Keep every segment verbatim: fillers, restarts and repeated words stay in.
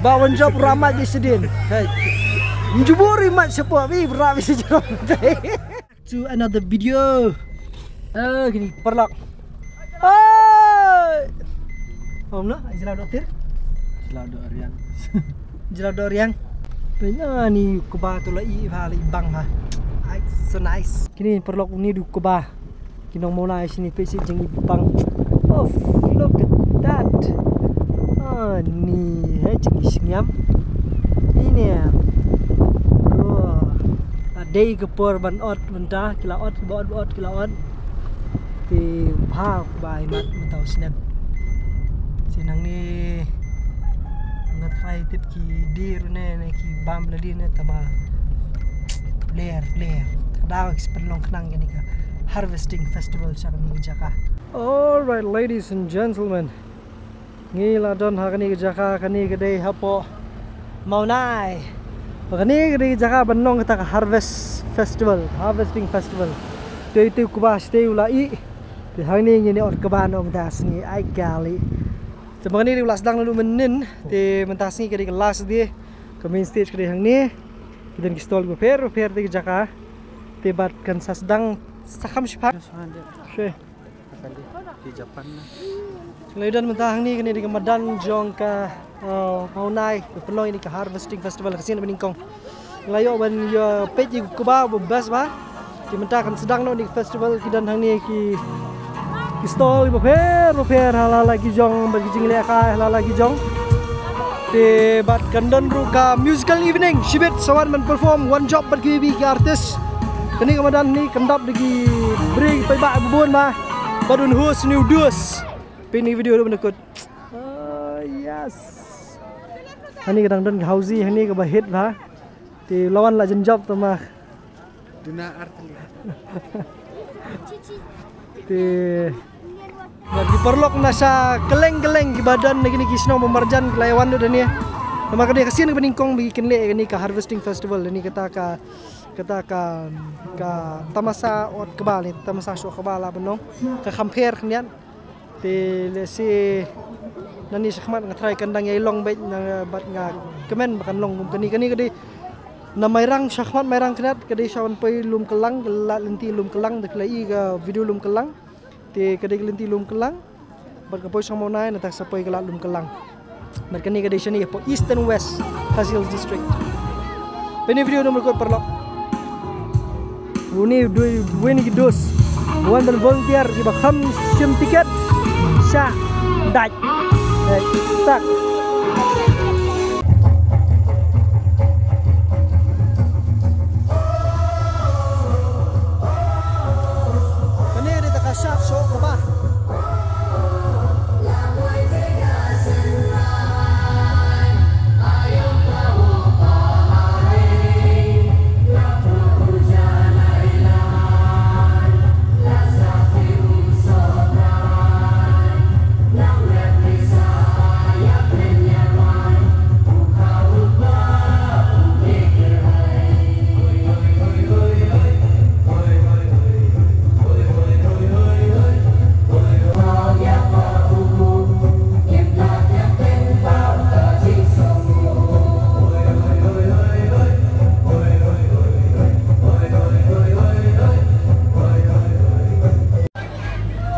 Ba wan jop ramat di sedin. Hey. Njubur i mat sepo bi rabi sejero. To another video. Eh, gini perlak. Hai. Om no, jela dokter. Jela dok riang. Jela dok riang. Pena ni kuba tu la i ha la i bang ha. Ai, so nice. Kini perlak ni du kuba. Ki nong Mawlai shini peit shi jingibang. Oh, look at that. Ah, ni hai jingisngiam. Ini ya. Oh. Dei ka por ban ot mynta, ki la ot, ki ba ot, ba ot, ki la ot. Te bha ba i mat mynta u snep. Shi nangne nga tharai tip ki die ruh ne, ne ki bam la die ne tama. Ler, ler. Ka dei ki sa pynlong khnang kane ka harvesting festival sha kane ka jaka. Alright, ladies and gentlemen. Ngi la don ha kane ka jaka, kane ka dei hapoh Mawlai. Ba kane ka dei ka jaka ban long kata ka harvest festival, harvesting festival. Te te kuba shatei u la ih. Te hangne ngin ot kaba noh mynta sngi ai kali. Te ba kane dei u la sdang naduh mynnin. Te mynta sngi ka dei ka last day. Ka main stage ka dei hangne. Ki don ki stall bapher bapher te ka jaka. Te bad kan sa sdang sa kham shipang. Sure. Ki Japan na. Ngi la don mynta hangne, kane dei ka madan jong ka, uh, Mawlai, ka pynlong ïa ka harvesting festival ka sien ba nyngkong. Ngi la ïoh ban ïa peit ïa ka kuba ba best ba. Te mynta kan sdang noh ïa ka festival, ki don hangne ki, ki stall bapher bapher ha la la ki jong, bad ki jingleh kai ha la la ki jong. Te bad kan don ruh ka musical evening, shibit sa wan ban perform, wan jop bad ki baby ki artist. Kane ka madan ni kan dap da ki briew paidbah ba bun ba. Bad un host ni u dus. Peit ni video ruh ban kut. Ah, yes. Hani ka dang don ka hausi, hani kaba hit ba. Te la wan la jan jop tama. Duna artli. Te bad ki paralok na sha kylleng kylleng kiba don na kine ki shnong ba marjan ki la ïa wan lut hangne. Namar ka dei ka sien kaba nyngkong ba ki kynleh kane ka harvesting festival, kane kata ka, kata ka, ka tamasa ot kba, ne tamasa shoh kba la ban long. Ka kham pher khyndiat. Te lehse nangne shakhmat nga tharai kan dang ïai long beit na, bad nga kmen ba kan long kum kane, kane ka dei na Mairang, shakhmat Mairang khyndiat, ka dei sha ban poi Lumkyllang, ka lad lynti Lumkyllang, da ka la i ka video Lumkyllang. Te ka dei ka lynti Lumkyllang. Bad ka poi sha Mawlai, nangta sa poi ka lad Lumkyllang. Bad kane ka dei shane hapoh East and West Khasi Hills District. Peit ni video number kut paralok. Uni dui, uni ki dus. Wan ban volunteer kiba kham shim tiket. Sha dait. Dait sak. Kane dei ta ka shap shoh kba.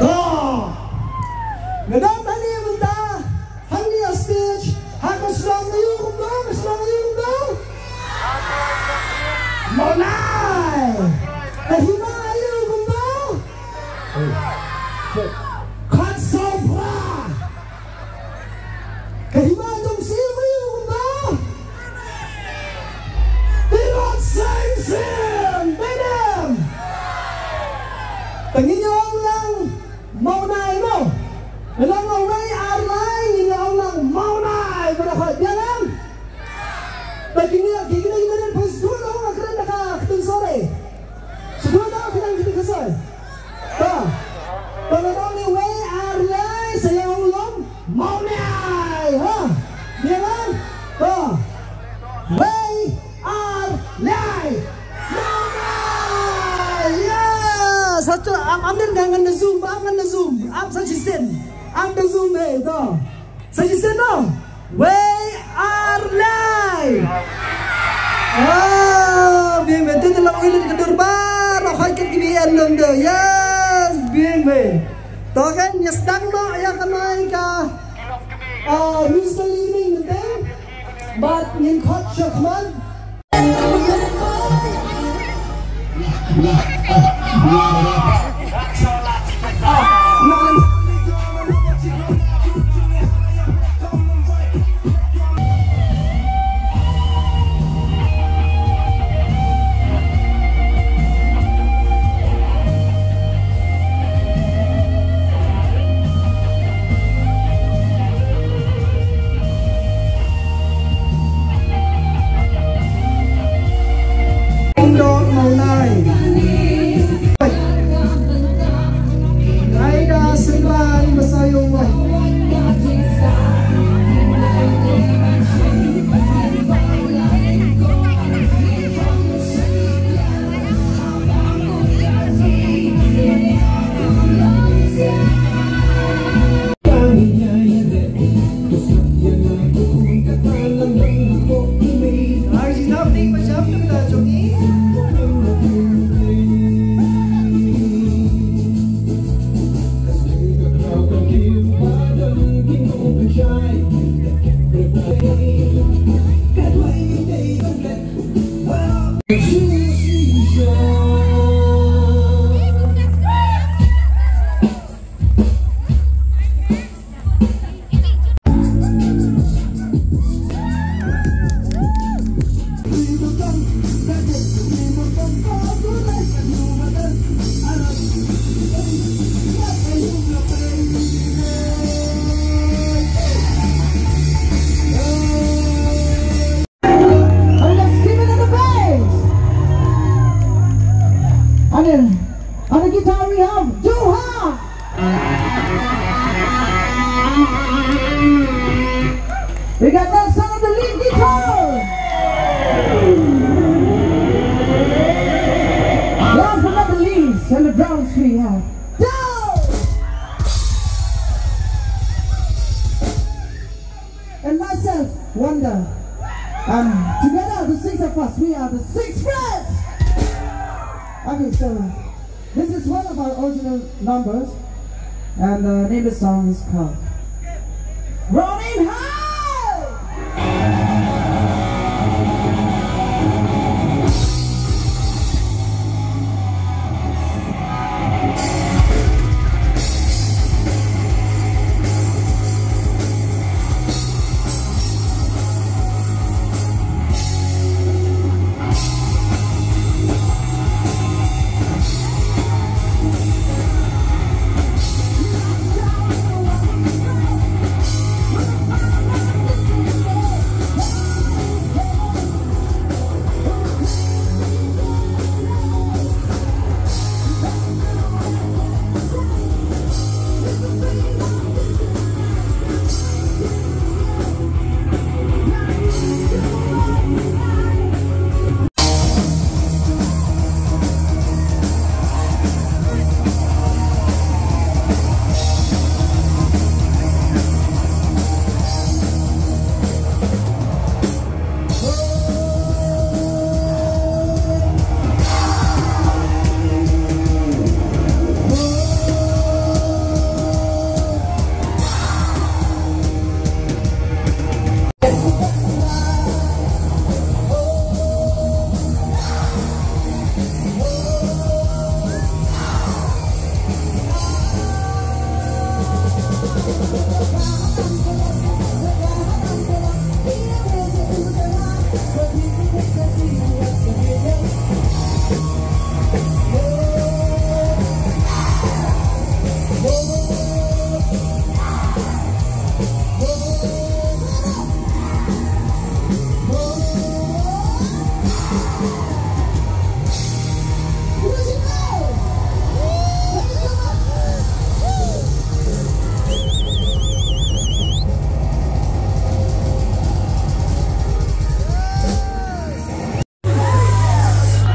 To, nga dang tang ïa mynta hangne ha stage, ha ka shnong aïu kumno, ka shnong aïu kumno? Mawlai. Ka hima aïu kumno? Khatsaw phra. Ka hima jong Siem aïu kumno? Tirot Seng Siem. Bad em? Te ngin ïa ong lang Mawlai mo. Ngi la ong wei ar lai, ngi la ong lang Mawlai. Ba da khot biang em? Ba kine, kine, kine, kine, pha sdang ong la kren da ka ktien sore. Sdang ong kren ktien sore. Ta. Ba la ong ni wei ar lai, sa ïa ong long Mawlai. Ha. Biang em? Ta. Wei ar lai. Mawlai. Yes. Satu, am, am, ngan, ngan da zoom, am, ngan da zoom. Am, sa shisien. Am da zoom, eh, to. Sa shisien, to. Wei ar lai. Ah, biang me, te te la oi le ka durbar, oh, hai kat ki bi en lum de. Yes, biang me. To kan, yes, tang no, ya kan ai ka. Ah, musical evening, te. But in court, shakman. And let's give it in the bass. And then on the guitar we have Johan. We got Nelson on the lead guitar. Last but not the least, on the drums we have Dal. And myself, Wonder. And together, the six of us, we are the Six Friends. Okay, so this is one of our original numbers, and the name of the song is called Running High.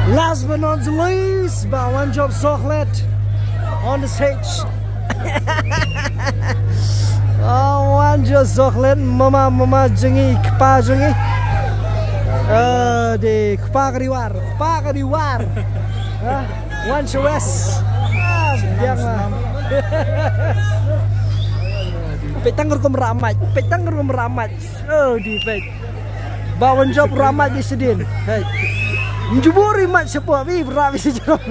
Last but not the least, Bah Wanjop Sohlet on the stage. Ah, wan jo Zohlen, mama, mama jong ngi, kpa jong ngi. Ah, de kpa ka diwar, kpa ka diwar. Ha? Wan sha west. Ah, biang lah. Peit tang rukom ramat, peit tang rukom ramat. Oh, di peit. Ba wan jop ramat di sedin. Hei. Njubur i mat sepo bi bra bi sejrong.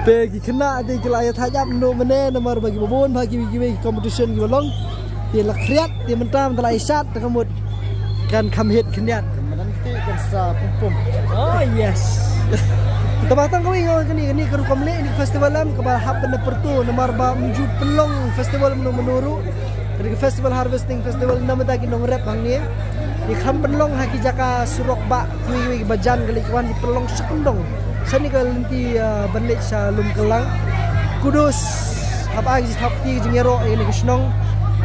Te ki khynnah te ki la ïa thait ap noh mynne namar ba kiba bun bha kiwei kiwei ki competition kiba long. Te la khriat te mynta mynta la ïa shat te ka mut kan kham hit khyndiat. Madan te kan sa pum pum. Oh yes. Te ba tang kawei nga ong kane kane ka rukom leh ïa kane ka festival em kaba hap ban da pyrto namar ba ym ju pynlong festival mynno mynno ruh. Kane ka festival harvesting festival na mynta ki nongrep hangne. Ki kham pynlong ha ki jaka surok ba kiwei kiwei kiba jan ka leit ki wan ki pynlong sha kyndong. Shane ka lynti, ah, ban leit sha lum kylleng. Kudos ha ba ki jingthaw kti ki jingïaroh ïa kane ka shnong.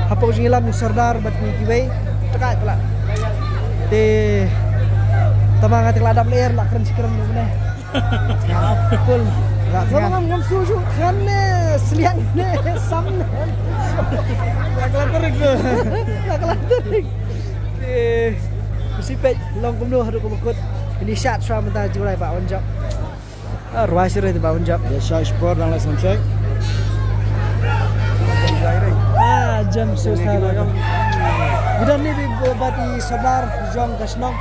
Hapoh ka jingïalam jong u Sordar bad kiwei kiwei. Te ka, te la. Te tama nga te ka la dap lyer la kren shi kren mynne. Cool. Ngam ngam ngam shu shu kren ne sliang ne sam ne. La kala tarik tu. La kala tarik. Eh, mesti peit long kumno haduh kumno kut. Ini shat shuwa mynta July ba wan jop. Ah, ruai sirih ba wan jop. Ya, sha sport dang lai sound check. Ah, jam susah. Udah ni di bati Sordar jong ka shnong.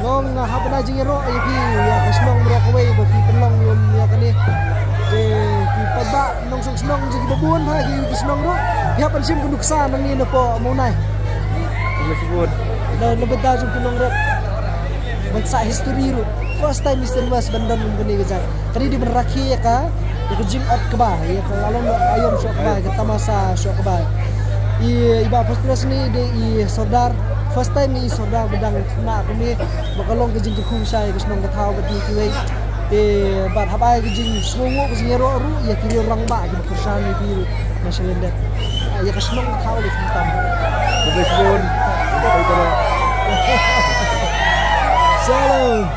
Long, ah, hap ban ai jingïaroh ïa phi ïa ka shnong baroh kawei ba phi pynlong lem ïa kane. Te phi paidbah nongshong shnong jong kiba bun ha ki, ki shnong ruh. Phi hap ban shim ka nuksa nangne napoh Mawlai. Na, na bynta jong ki nongrep. Ban sah history ruh. First time Eastern West ban don kane ka jait. Kane dei ban rakhe ïa ka, ïa ka jingïap kaba, ïa ka, ka long aïom shoh kaba, ïa ka tamasa shoh kaba. I, i Bah First Prize ni dei i Sordar, first time i Sordar ba dang khynnah kumne, ba ka long ka jingkyrkhu shai ïa ka shnong ka thaw bad kiwei. Te bad hap ai ka jingsngewnguh ka jingïaroh ruh ïa ki rangbah kiba kyrshan ïa ki ruh. Nga sha lyndet. Ah, ïa ka shnong ka thaw lei khamtam. Khublei shibun. Shalom.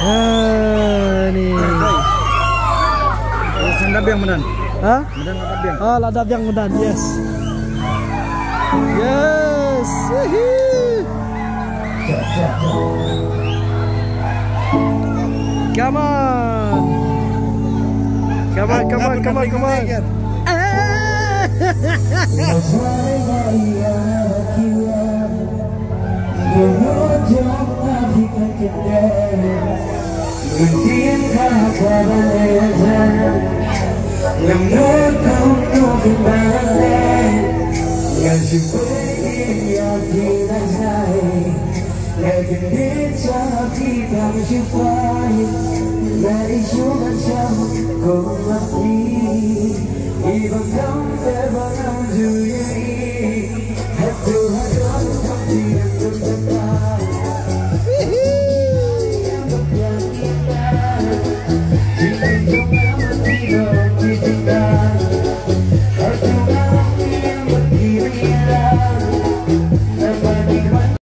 Ah, ni. Sang da biang mynta. Ha? Mynta la da biang. Ah, la da biang mynta. Yes. Yes. Hihi. Come on. Come on, come on, come on, come on.